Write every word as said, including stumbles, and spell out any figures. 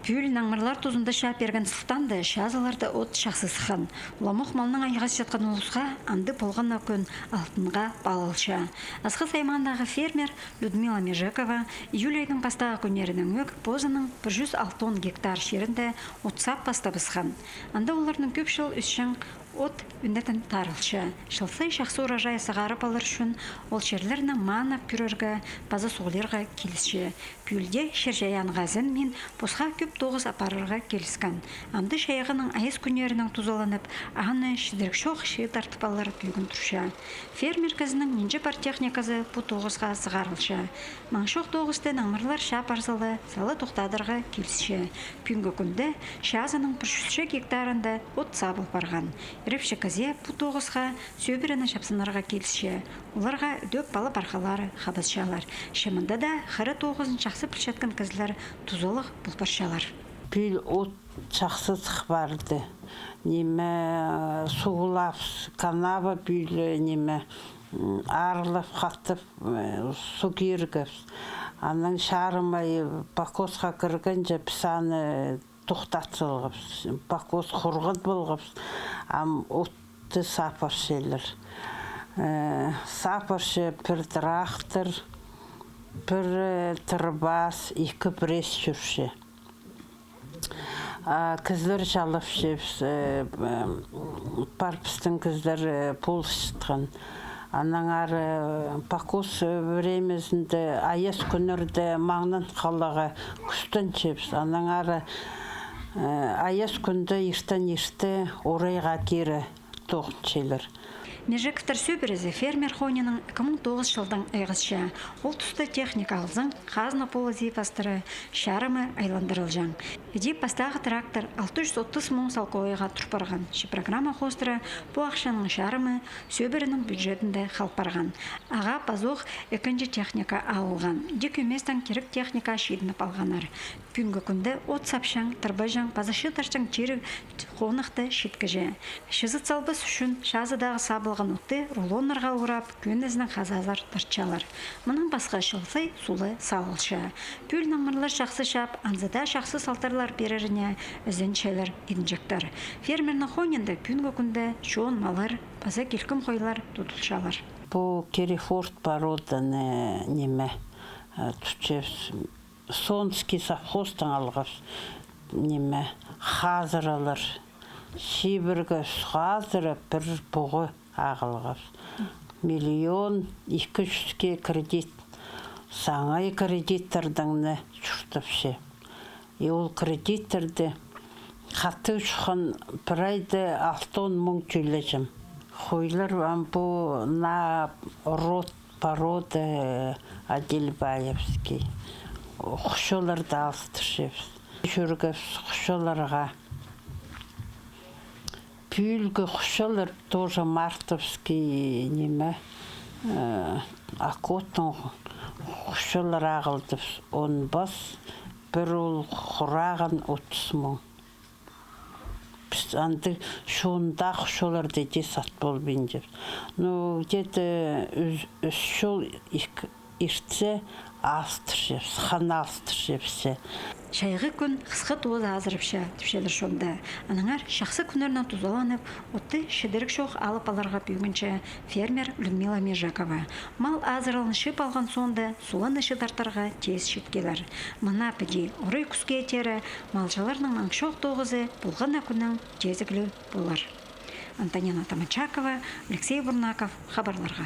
Пӱӱл наңмырлар тузында чаап пирген сылтаанда чазыларда от чахсы сыххан. Уламох малнаң айғасчатхан улусха амды полған на кӱн алтынға паалалча. Асхыс аймаандағы фермер Людмила Межекова июль айның пастағы кӱннерінеңӧк позының пір чӱс алтон гектар чирінде от саап пастабысхан. Анда оларның кӧп чыл ӧсчең от ӱнетін тарылча. Чыл сай чахсы урожай сығарып алар ӱчӱн ол чирлерні мааннап кӧрерге паза суғлирға килісче. Пӱӱлде чир-чайаанға ізенмин, посха кӧп тоғыс апарарға киліскен. Амды чайғының айас кӱннерінең тузаланып, аны чідірік чох чыдартып алар пӧгін турча. Фермер кізінің нинҷе пар техниказы пу тоғысха сығарылча. Маң чох тоғысты наңмырлар чаап парза ла, сала тохтадарға килісче. Пӱӱнгі кӱнде чазының пір чӱсче гектарында от саабыл парған. Ирепчі кізее пу тоғысха сӧбірені чапсынарға килісче. Оларға ідӧк пала-пархалары хабасчалар. Че мында даа хыра тоғызын чахсы пілчеткен кізілер тузалығ пол парчалар. Пӱӱл от чахсы сых парды. Ниме, суғлабыс, канава пӱӱл, ниме, м, аарлап, хатап, э, суғ киргебіс. Анаң чарым ай покосха кіргенҷе піс аны тохтат салғабыс, покос хурған полғабыс, ам отты саап парчалар. Э, саап парча пір трактор, пір, э, тырбас, ікі пресс чӧрче. А кізілер чалапчабыс, э, э, пар пістің кізілер, э, полысчатхан. Анаң ары, э, покос, э, времязында, айас кӱннерде маңнан халарға кӱстенчебіс. Анаң ары, э, айас кӱнде иртен ирте орайға кире тоғынчалар. Межековтар сӧбірезі фермер хонинаң ікі муң тоғыс чылдаң айғасча. Ол туста техника алзаң, хазна полызы пастыра чарымы айландырылҷаң. Іди пастағы трактор алты чӱс отыс муң салковайға тур парған. Че программа хоостыра пу ахчаның чарымы сӧбіренің бюджетінде хал парған. Ағаа пазох ікінҷі техника алылған. Іди кӧместең кирек техника чидініп алғаннар. Пӱӱнгі кӱнде от сапчаң, тырбаҷаң, паза чыдарҷаң чирі хонахты читкіҷе. Чызыт салбас ӱчӱн чазыдағы саабылған отты рулоннарға урап, кӧнізінең хазазар тартчалар. Мынаң пасха чыл сай сула салылча. Пӱӱл наңмырлар чахсы чаап, анзы даа чахсы салтарлар пиреріне ізенчелер идінҷектер. Фермернің хонинда пӱӱнгі кӱнде чоон маллар паза килкім хойлар тудылчалар. Пу Керрифорд породаны, ниме, э, тутчабыс. Сонский совхозтаң алғабыс, ниме, хазыралар. Чибіргі хазыра пір пуғы ағылғабыс. Миллион ікі чӱске кредит. Саңай кредиттардаң на чуртапча. И ол кредиттарны хатығ чуххан пір айда алтон муң тӧлеҷем. Хойлар ам пу на род, порода Адельбаевский. Хучаларны алыстырчабыс. Чӧргебіс хучаларға. Пӱӱлгі хучалар тоже мартовский, ниме, э, окоптың хучалар ағылдыбыс. Он пас, пір ол хурағаны отыс муң. Піс андағ чоондағы хучаларны даа сат полбинчабыс. Ну, где-то ӱс, ӱс чыл, ікі, иртсе, алыстырчабыс, хан алыстырчабыс. Чайғы кӱн хысха тооза азырапча, тіпчелер чонда. Аннаңар чахсы кӱннернең тузаланып, отты чідірік чох алып аларға пӧгінче фермер Людмила Межекова. Мал азыралын чыып алған соонда, суланы чыдартарға теес читкелер. Мына піди орай кӱске теере малҷыларның маң чох тоғызы полған на кӱннең тезігліг полар. Антонина Тамачакова, Алексей Бурнаков, хабарларға.